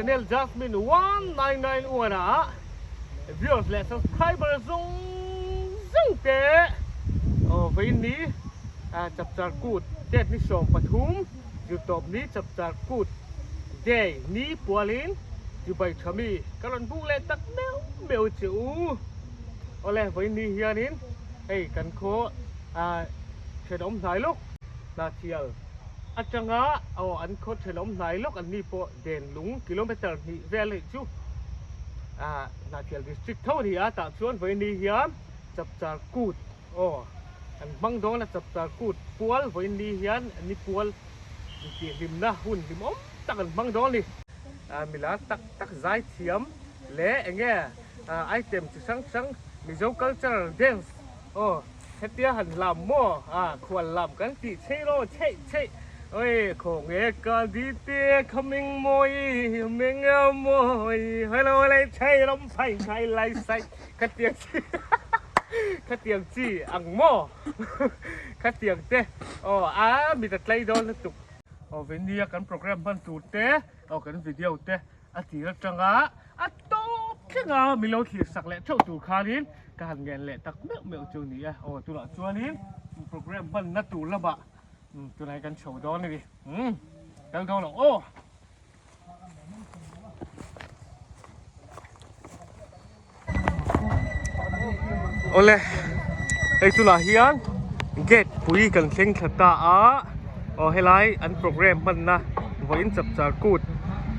channel Jasmine 1991 ah viewers leh subscriber zawng zawng te aw vawiin ni chapchar kut date ni 13 zirtawp ni chapchar kut day ni pualin chibai tha mi ka rawn buk leh tak meuh meuh che u. Awle vawiin ni hianin hei kan khaw thenawm hnai lawk Hnathial atanga aw an khaw thenawm hnai lawk an ni pawh Denlung kilometer hnih vel a nih chu Hnathial district tho a ni a tah chuan vawiin ni hian Chapchar Kut aw an hmang dawn a Chapchar Kut pual vawiin ni hian ni pual intihhlimna hun hlimawm tak an hmang dawn a ni. Milar tak tak zaithiam leh enge item chi hrang hrang Mizo cultural dance aw hetia han lam maw a khual lam kan tih chei rawh chheih chheih oi khawnge ka dite khaming mawi meng mawi hello lei chhei ram phai khai lai sai khatiang chi khatiang chi ang maw khatiang te aw a mit a tlei dawn lutuk aw venia kan program hman tur te aw kan video te A tir atanga a tawp thleng a min lo thlir sak leh theuh tur khanin ka han ngen leh tak meuh meuh chu ni e. Aw tunah chuanin program hmanna tur lamah tunah hi kan chho dawn a ni. Umm kal dawn ang aw. Awle hei tunah hian gate pui kan thleng thla ta a aw helai an program hmanna vawiin chapchar kut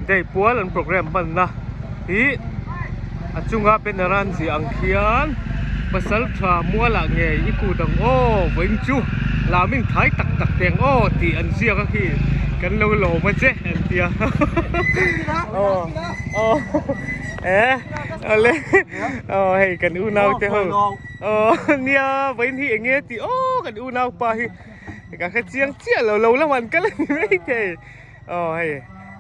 day pual an program hmanna hi a chunga banner a an ziah ang khian pasal tha mualah ngei i kut ang aw vawiin chu lam in thai tak tak teh ang aw tih an ziak a khi kan lo lawm a che an tia aw aw. Eh, ale. Oh, hei kan unau te ho. Oh, nia, vain hi enge ti. Oh, kan unau pa hi. Ka kha chiang chiah lo lo lam an kal ani mai thei. Oh, hei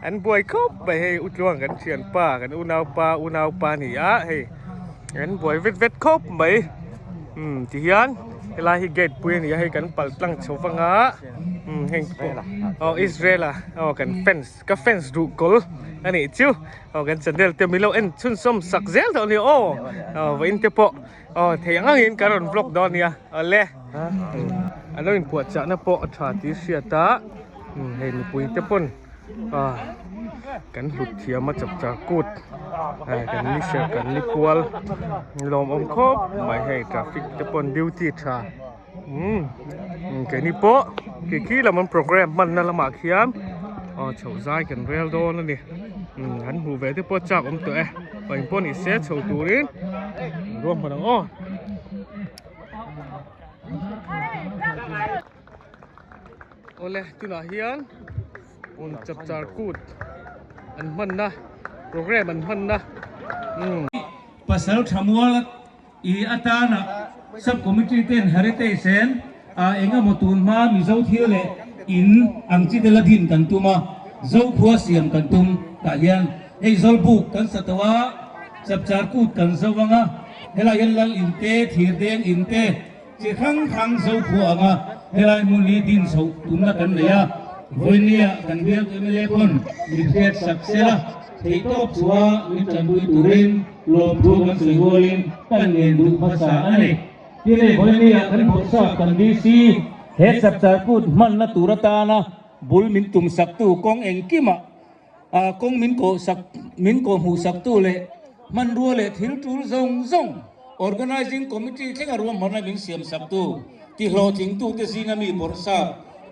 an buai khawp mai hei utluang kan thian pa kan unau pa unau pa ni a hei an buai vet vet khawp mai. Um ti hian helai hi gate pui ani a hei kan pal tlang chho vanga. Um heng pawh oh Israel a oh kan fence Ka fans duh kawl a nih chu aw kan channel te milo en chhunzawm sak zel tawh a ni aw aw vawiin te pawh aw thei ang angin kan rawn vlog dawn a nia awle a lo inpuahchahna pawh a tha tih hriat a hei mipui te pawn ah kan hlut thiam a chapchar kut kan ni serh kan ni kual lawmawm khawp mai hei traffic te pawn duty tha. Umm keini pawh khi khi lam an program hmanna lamah khian aw chhoh zai kan rel dawn a ni umm an hmuh ve te pawh chak awm tawh e pa engpawh ni se chho turin ruang hman ang aw. Awle tunah hian un chapchar kut an hmanna program an hmanna umm. Pasal tha mual I atana Sub Committee ten Heritage en a engemaw tun hma Mizo thil leh in ang chi te la din kan tum a, Zokhua siam kan tum tah hian hei Zawlbuk kan sa tawh a, Chapchar Kut kan zo ang a, helai hian Lal in te, Thirdeng in te chi hrang hrang Zokhua ang a, helai hmun hi din chhoh tumna kan nei a, Vawinia kan bialtu mla pawn min hriat sak sel a. Theihtawp chua min tanpui turin lawmthu kan sawi rualin kan ngen duh hmasa a ni. Tin hei vawinia kan bawrhsap kan DC he chapchar kut hmanna tur atana bul min tum saktu kawng engkimah kawng min kawh sak min kawh hmuh saktu leh hmanrua leh thil tul zawng zawng Organizing Committee thlenga ruahmanna min siam saktu tihlawhtlingtute zinga mi bawrhsap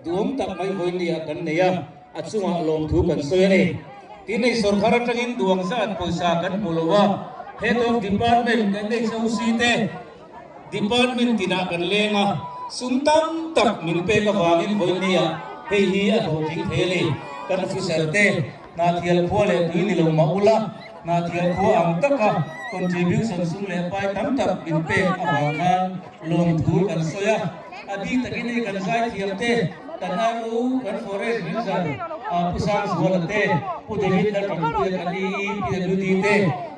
duhawm tak mai vawinia kan nei a. A chungah lawmthu kan sawi a ni. Tin hei sorkar atangin duang zat pawisa kan hmu lo a, Head of Department kan HOC te Department tinah kan leng a, sum tam tak min pek avangin vawinia hei hi a hlawhtling thei a ni. Kan officer te Hnahthial khua leh tui ni lo mah ula, Hnahthial khua ang taka contribution sum leh pai tam tak min pek avang khan lawmthu kan sawi a. A bik takin hei kan zaithiam te, kan RO, kan Forest Ranger, Pu Sangzuala te, Pu David Laltanpuia kan EE, PWD te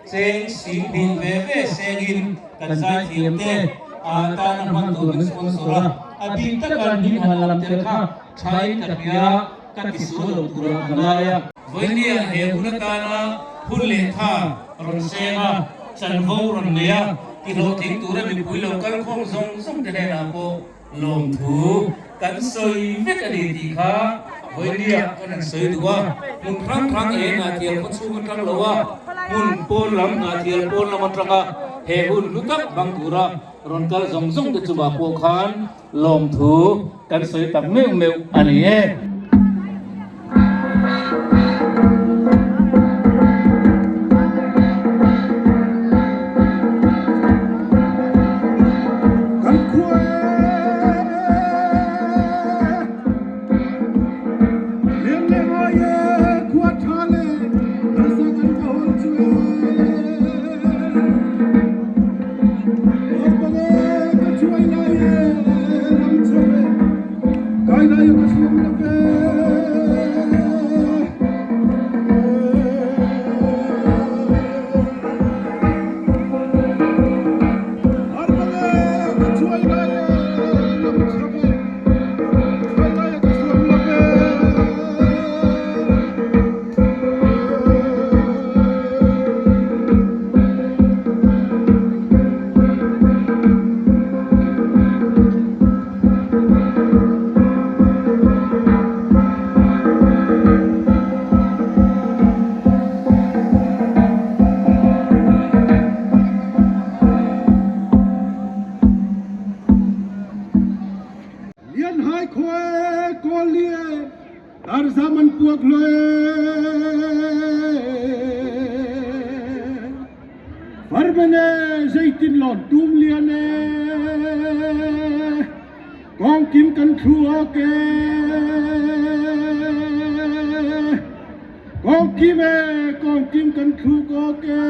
cheng sing hnih ve ve sengin kan zaithiam te tana hman tur min sponsor a. A bik taka min han lam tel kha thain ka hria. ka ti sual lo turah ka ngai a. Vawinia he hun atana hun leh tha rawn seng a, chanvo rawn nei a, tihlawhtling tura mipui lo kal khawm zawng zawng te hnenah pawh lawmthu kan sawi vek a ni tih kha vawinia kan han sawi duh a. Hmun hrang hrang e Ngahtial khaw chhung atang lo a, hmun pawn lam Ngahtial pawn lam atanga he hun hlu tak hmang tura rawn kal zawng zawng te chungah pawh khan Lawmthu kan sawi tak meuh meuh a ni e. Kan khua Leng le ngai e khua tha le harsa kan ka hol chu e. Lian hai khua e kawl li e Tarzam an puak lo e. Farben e zeitin lawn tum lian e. Kawngkim kan thlu awk e. Kawngkim e kawngkim kan thluk awk e.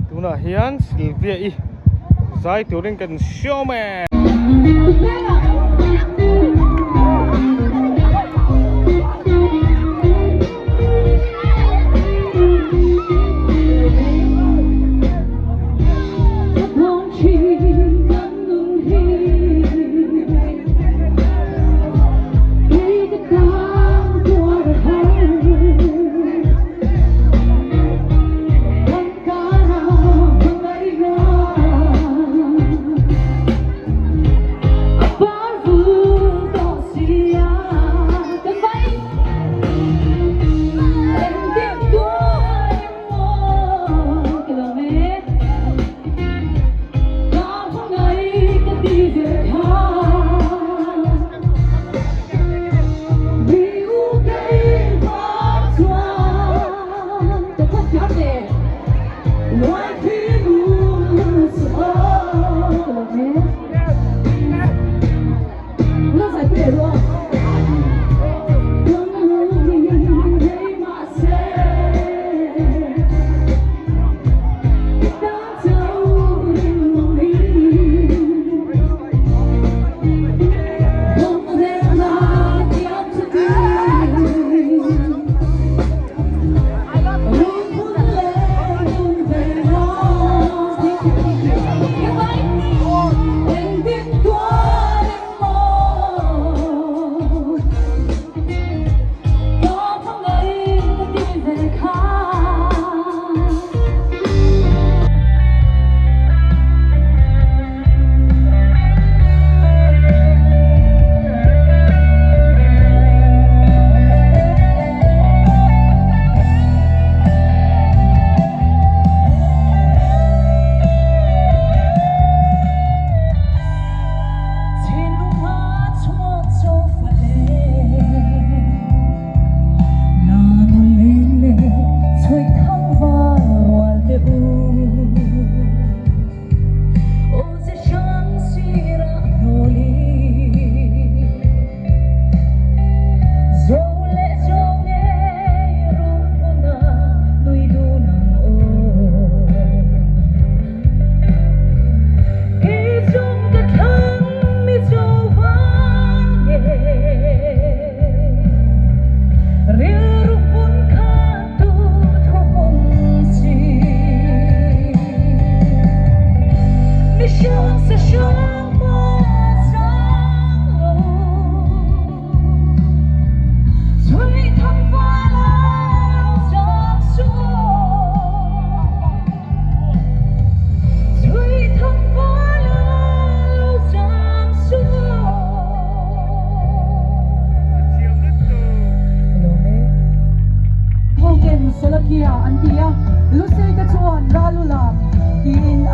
Tunah hian Sylvia i zai turin kan hriawm e.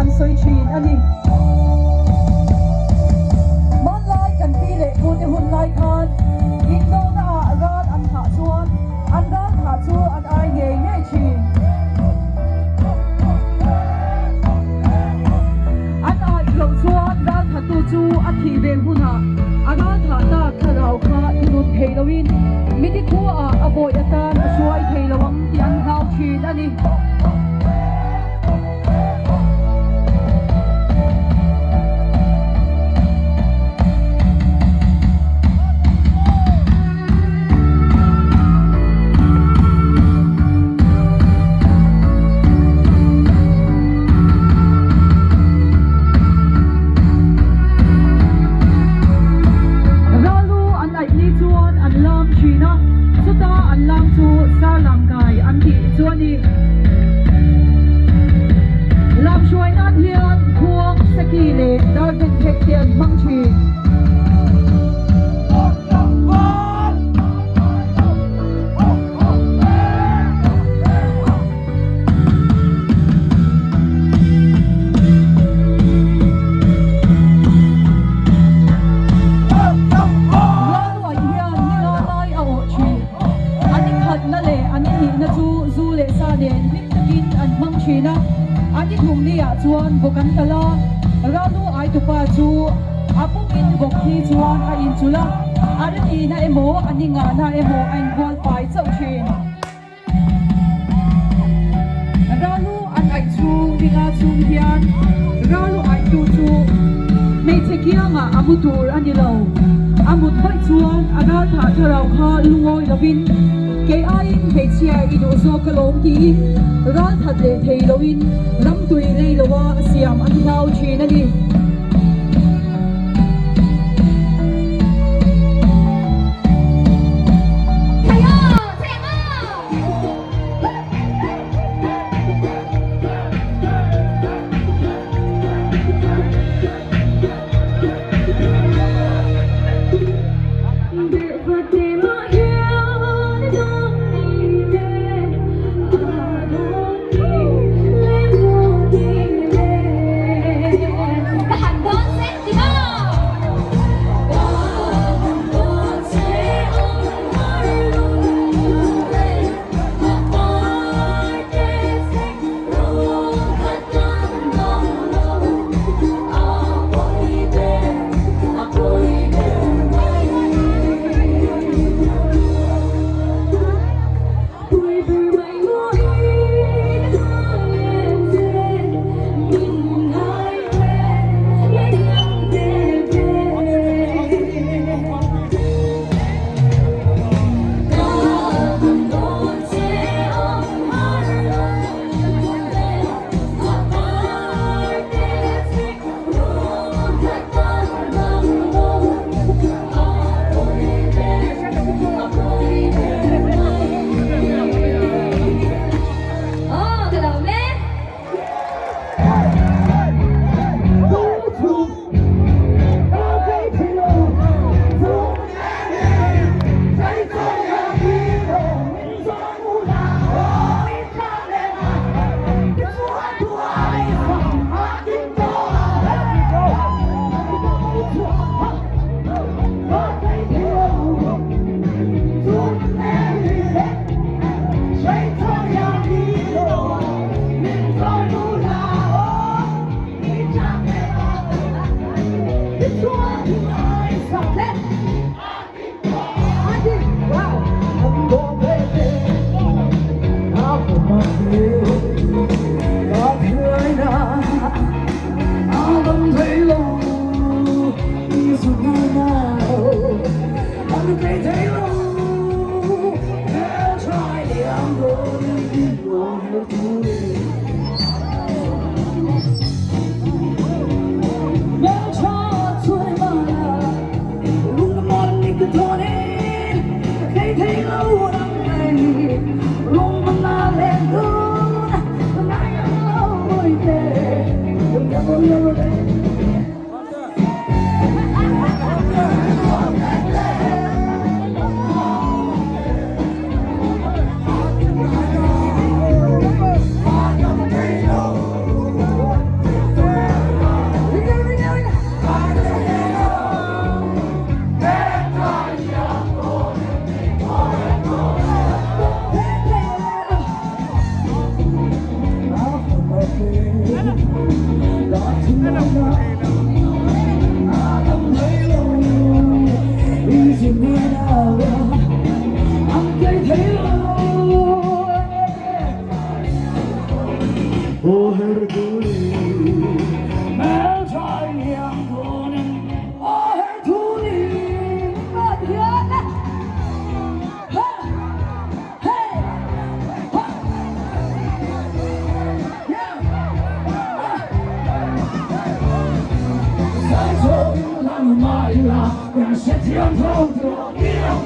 an sawi thin a ni. Hmanlai kan pi leh pute hun lai khan indona ah ral an thah chuan an ral thah chu an ai ngei ngei thin. An aih loh chuan ral thattu chu a thih ve hunah a ral thah tak thlarau kha thunun thei loin miti khuaah a bawih atan a hruai thei lo ang tih an hlau thin a ni. Ralu an aih ni chuan an lam thin a, chuta an lam chu Sarlangkai an tih chu a ni. Lam hruai nan hian khuang, seki leh darben phek te an hmang thin. Rualruai hian ni nga lai a awh thin. An inkhatna leh an inihna chu zu leh sa nen hlim takin an hmang thin a. An inhumni ah chuan vawk an kal a, Ralu aitupa chu a pumin vawk hi chuan a inchulh a, a rinihna emaw a ningahna emaw a inbual fai chauh thin. Ralu an aih chhung ninga chhung hian Ralu aihtu chu hmeichhe kiangah a mu tur a ni lo. A mut vaih chuan a ral thah thlarau kha lungawi lovin kei aiin hmeichhia i duh zawk alawm tiin ral that leh thei loin ramtui lei loa a siam an hlau thin a ni. Aw herthuli hmeltha iang dawnin Aw herthuli Pathian Ha! Hey! Ha! Yeah! Zai chho in lan mai la kan hrethiam tho tiraw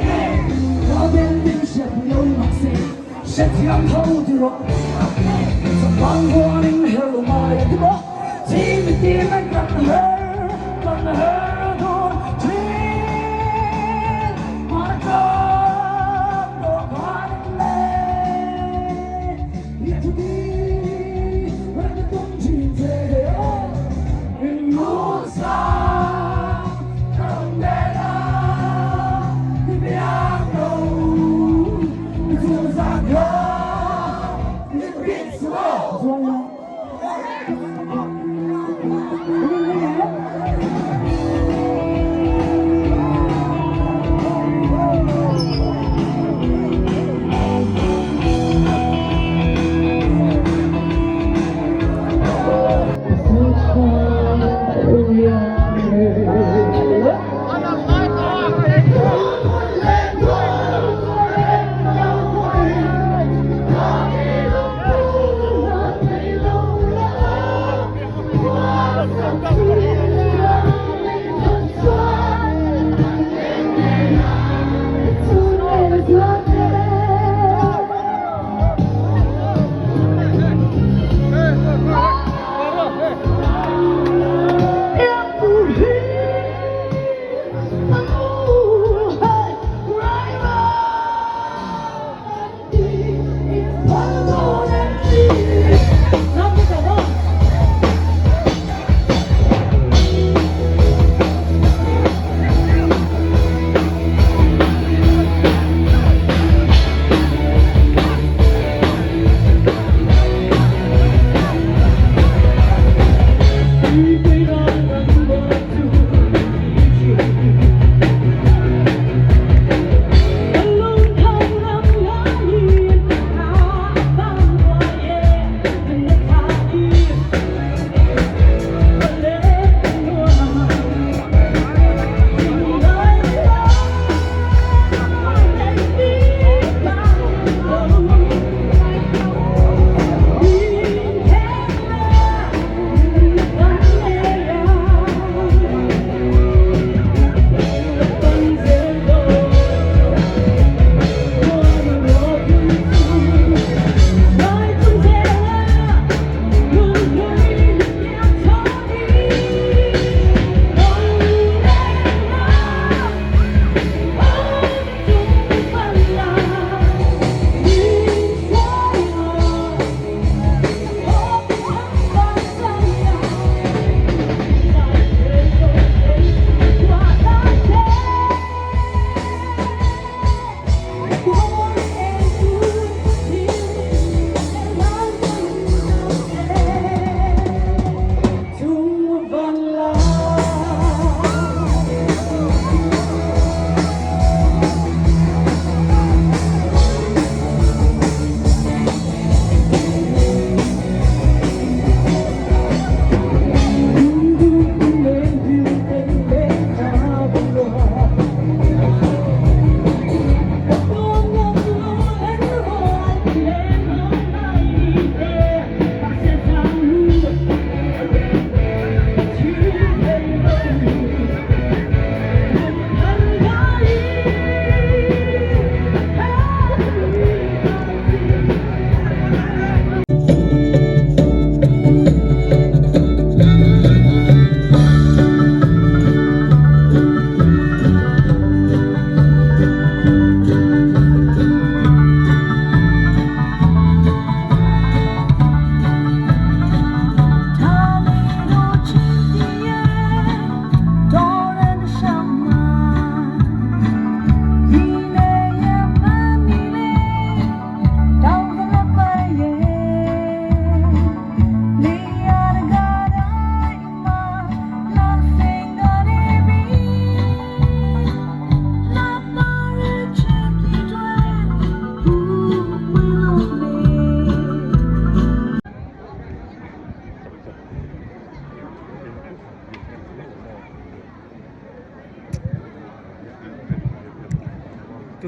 Ka bel min hriat lo mahse hrethiam tho tiraw Chawhmang huanin her mai tiraw Chi mi tin an kan her kan her dun thin Mana tang dawhkan le Hian thu di ran ka tum thin che In ngu sang ka rawn let a i biak lo i chu zan kha i bit suh.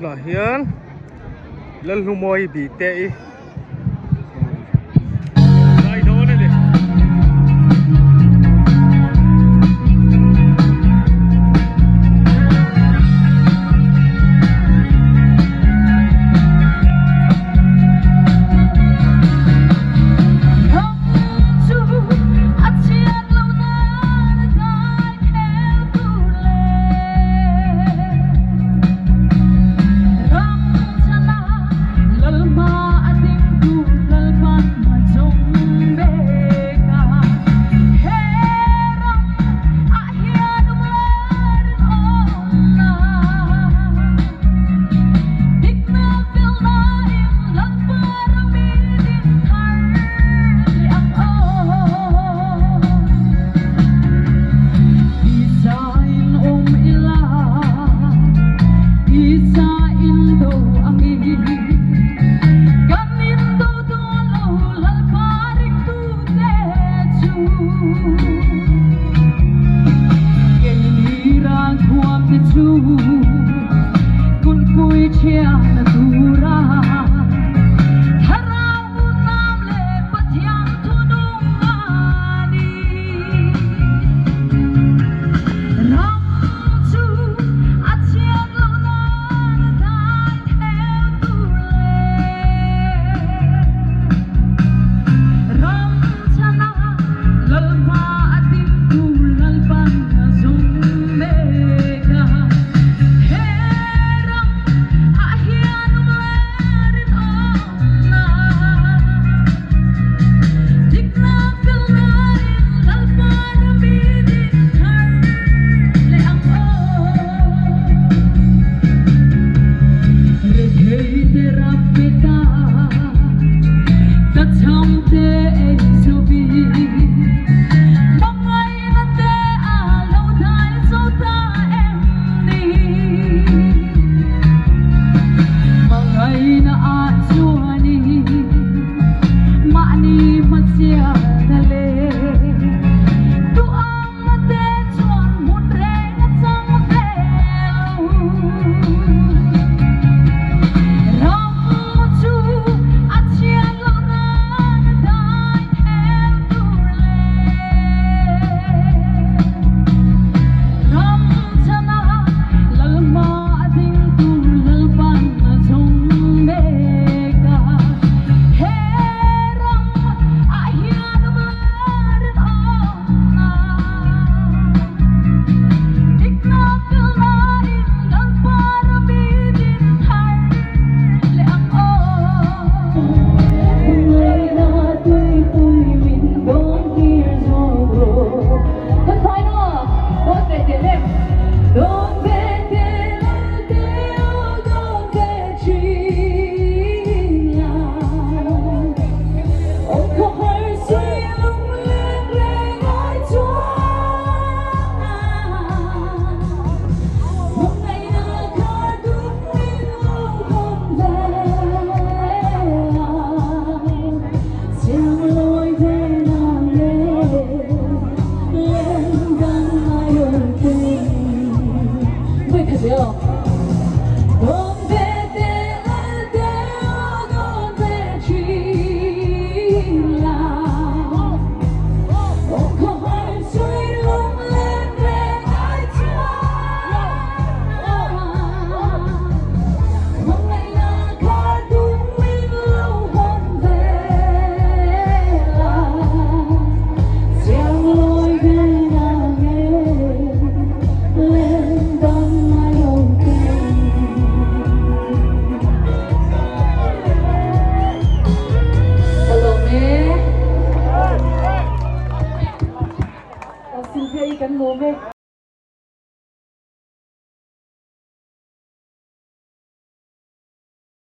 Tunah hian Lalhlumawi bih te i zai dawn a ni.